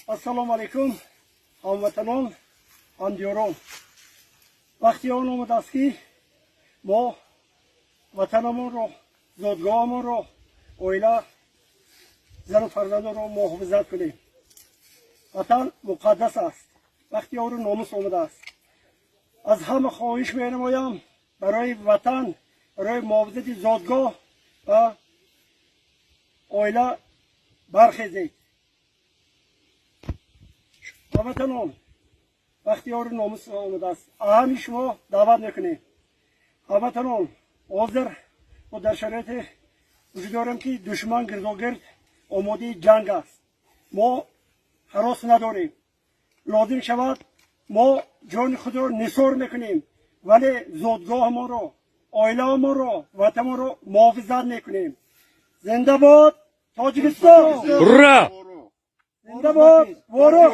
Ассалому алайкум, ҳамватанон, ҳамдиёрон. Вақти он омадааст, ки мо ватанамонро, зодгоҳамонро, оила, зану фарзандонро муҳофизат кунем. Ватан муқаддас аст. Вақти ору номус омадааст. Аз ҳама хоҳиш менамоям, барои ватан, барои муҳофизати зодгоҳ ва оила бархезед. Ҳамватанон, вақти ору номус омадааст. Ҳами шумо даъват мекунем. Ҳамватанон, ҳозир мо дар шароите вуҷуд дорем, ки душман гирдогирд омодаи ҷанг аст. Мо ҳарос надорем. Лозим шавад, мо ҷони худро нисор мекунем, вале зодгоҳамонро, оилаамонро, ватанамонро муҳофизат мекунем. Зинда бод Тоҷикистон! Ура! Зинда бод Ворух!